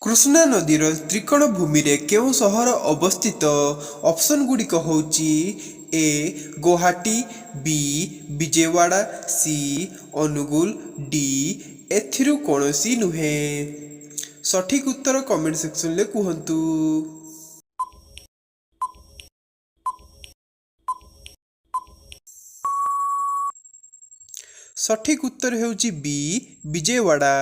କୃଷ୍ଣା ନଦୀର ତ୍ରିକୋଣ ଭୂମିରେ କେଉଁ ସହର ଅବସ୍ଥିତ? ଅପସନ୍ ଗୁଡ଼ିକ ହେଉଛି ଏ ଗୁଆହାଟୀ, ବି ବିଜୟୱାଡ଼ା, ସି ଅନୁଗୁଳ, ଡି ଏଥିରୁ କୌଣସି ନୁହେଁ। ସଠିକ୍ ଉତ୍ତର କମେଣ୍ଟ ସେକ୍ସନରେ କୁହନ୍ତୁ। ସଠିକ୍ ଉତ୍ତର ହେଉଛି ବି ବିଜୟୱାଡ଼ା।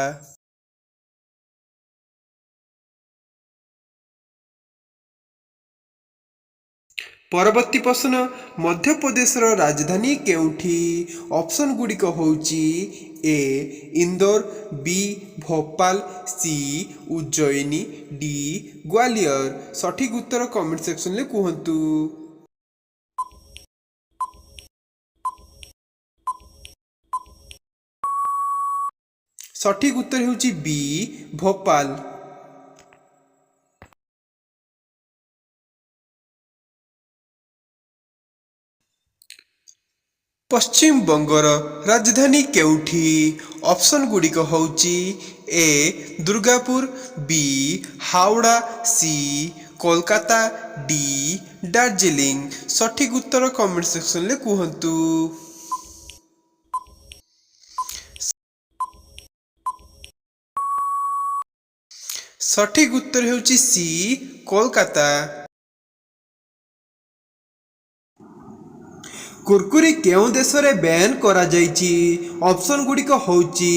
ପରବର୍ତ୍ତୀ ପ୍ରଶ୍ନ, ମଧ୍ୟପ୍ରଦେଶର ରାଜଧାନୀ କେଉଁଠି? ଅପସନ୍ ଗୁଡ଼ିକ ହେଉଛି ଏ ଇନ୍ଦୋର, ବି ଭୋପାଳ, ସି ଉଜ୍ଜୟିନୀ, ଡି ଗ୍ୱାଲିୟର। ସଠିକ୍ ଉତ୍ତର କମେଣ୍ଟ ସେକ୍ସନରେ କୁହନ୍ତୁ। ସଠିକ୍ ଉତ୍ତର ହେଉଛି ବି ଭୋପାଳ। ପଶ୍ଚିମବଙ୍ଗର ରାଜଧାନୀ କେଉଁଠି? ଅପସନ୍ ଗୁଡ଼ିକ ହେଉଛି ଏ ଦୁର୍ଗାପୁର, ବି ହାୱଡ଼ା, ସି କୋଲକାତା, ଡି ଦାର୍ଜିଲିଂ। ସଠିକ୍ ଉତ୍ତର କମେଣ୍ଟ ସେକ୍ସନରେ କୁହନ୍ତୁ। ସଠିକ୍ ଉତ୍ତର ହେଉଛି ସି କୋଲକାତା। କୁରକୁରି କେଉଁ ଦେଶରେ ବ୍ୟାନ୍ କରାଯାଇଛି? ଅପସନ୍ ଗୁଡ଼ିକ ହେଉଛି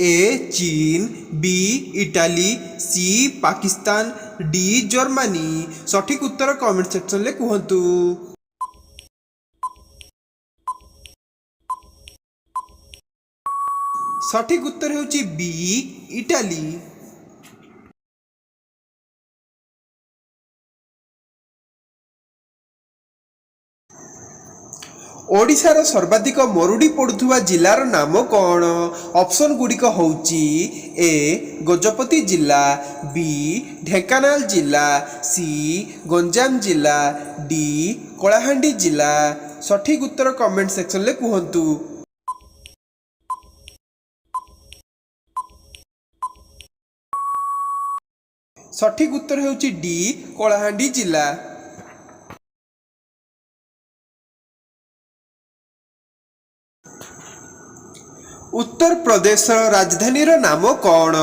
ଏ ଚୀନ, B Italy, C Pakistan, D Germany. ସଠିକ୍ ଉତ୍ତର କମେଣ୍ଟ ସେକ୍ସନରେ କୁହନ୍ତୁ। ସଠିକ୍ ଉତ୍ତର ହେଉଛି ବି ଇଟାଲୀ। ଓଡ଼ିଶାର ସର୍ବାଧିକ ମରୁଡ଼ି ପଡ଼ୁଥିବା ଜିଲ୍ଲାର ନାମ କ'ଣ? ଅପସନ୍ ଗୁଡ଼ିକ ହେଉଛି ଏ ଗଜପତି ଜିଲ୍ଲା, ବି ଢେଙ୍କାନାଳ ଜିଲ୍ଲା, ସି ଗଞ୍ଜାମ ଜିଲ୍ଲା, ଡି କଳାହାଣ୍ଡି ଜିଲ୍ଲା। ସଠିକ୍ ଉତ୍ତର କମେଣ୍ଟ ସେକ୍ସନରେ କୁହନ୍ତୁ। ସଠିକ୍ ଉତ୍ତର ହେଉଛି ଡି କଳାହାଣ୍ଡି ଜିଲ୍ଲା। ଉତ୍ତରପ୍ରଦେଶର ରାଜଧାନୀର ନାମ କ'ଣ?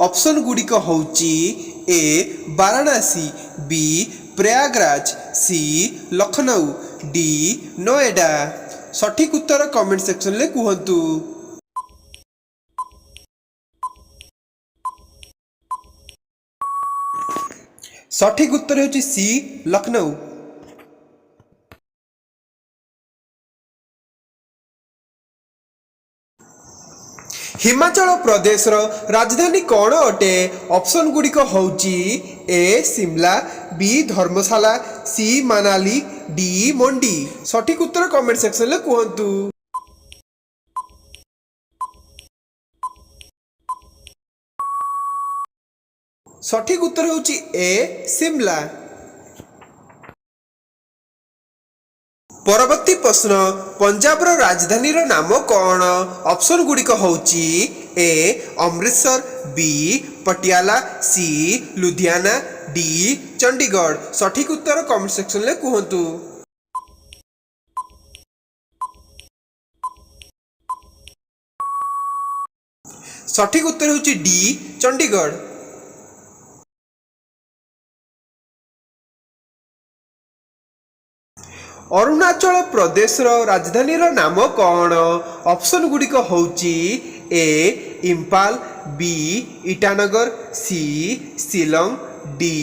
ଅପସନ୍ ଗୁଡ଼ିକ ହେଉଛି ଏ ବାରାଣାସୀ, ବି ପ୍ରୟାଗରାଜ, ସି ଲକ୍ଷ୍ନୌ, ଡି ନୋଏଡା। ସଠିକ୍ ଉତ୍ତର କମେଣ୍ଟ ସେକ୍ସନରେ କୁହନ୍ତୁ। ସଠିକ୍ ଉତ୍ତର ହେଉଛି ସି ଲକ୍ଷ୍ନୌ। ହିମାଚଳ ପ୍ରଦେଶର ରାଜଧାନୀ କ'ଣ ଅଟେ? ଅପସନ୍ ଗୁଡ଼ିକ ହେଉଛି ଏ ସିମଲା, ବି ଧର୍ମଶାଳା, ସି ମାନାଲି, ଡି ମଣ୍ଡି। ସଠିକ୍ ଉତ୍ତର କମେଣ୍ଟ ସେକ୍ସନରେ କୁହନ୍ତୁ। ସଠିକ୍ ଉତ୍ତର ହେଉଛି ଏ ସିମଲା। ପରବର୍ତ୍ତୀ ପ୍ରଶ୍ନ, ପଞ୍ଜାବର ରାଜଧାନୀର ନାମ କ'ଣ? ଅପସନ୍ ଗୁଡ଼ିକ ହେଉଛି ଏ ଅମୃତସର, ବି ପଟିଆଲା, ସି ଲୁଧିଆନା, ଡି ଚଣ୍ଡିଗଡ଼। ସଠିକ୍ ଉତ୍ତର କମେଣ୍ଟ ସେକ୍ସନରେ କୁହନ୍ତୁ। ସଠିକ୍ ଉତ୍ତର ହେଉଛି ଡି ଚଣ୍ଡିଗଡ଼। ଅରୁଣାଚଳ ପ୍ରଦେଶର ରାଜଧାନୀର ନାମ କ'ଣ? ଅପସନ୍ ଗୁଡ଼ିକ ହେଉଛି ଏ ଇମ୍ଫାଲ, ବି ଇଟାନଗର, ସି ଶିଲଂ, ଡି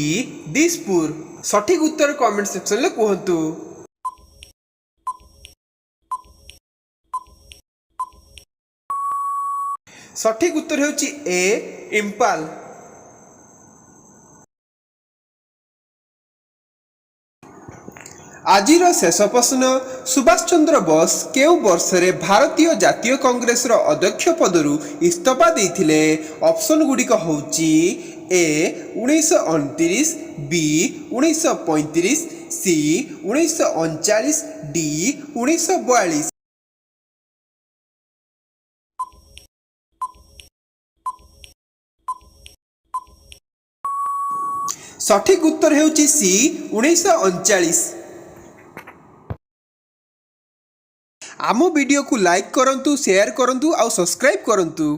ଦିସପୁର। ସଠିକ୍ ଉତ୍ତର କମେଣ୍ଟ ସେକ୍ସନରେ କୁହନ୍ତୁ। ସଠିକ୍ ଉତ୍ତର ହେଉଛି ଏ ଇମ୍ଫାଲ। ଆଜିର ଶେଷ ପ୍ରଶ୍ନ, ସୁଭାଷ ଚନ୍ଦ୍ର ବୋଷ କେଉଁ ବର୍ଷରେ ଭାରତୀୟ ଜାତୀୟ କଂଗ୍ରେସର ଅଧ୍ୟକ୍ଷ ପଦରୁ ଇସ୍ତଫା ଦେଇଥିଲେ? ଅପସନ୍ ଗୁଡ଼ିକ ହେଉଛି ଏ 1929, ବି 1935, ସି 1939, ଡି 1942। ସଠିକ୍ ଉତ୍ତର ହେଉଛି ସି, 1939। ଆମ ଭିଡ଼ିଓକୁ ଲାଇକ୍ କରନ୍ତୁ, ସେୟାର କରନ୍ତୁ ଆଉ ସବସ୍କ୍ରାଇବ୍ କରନ୍ତୁ।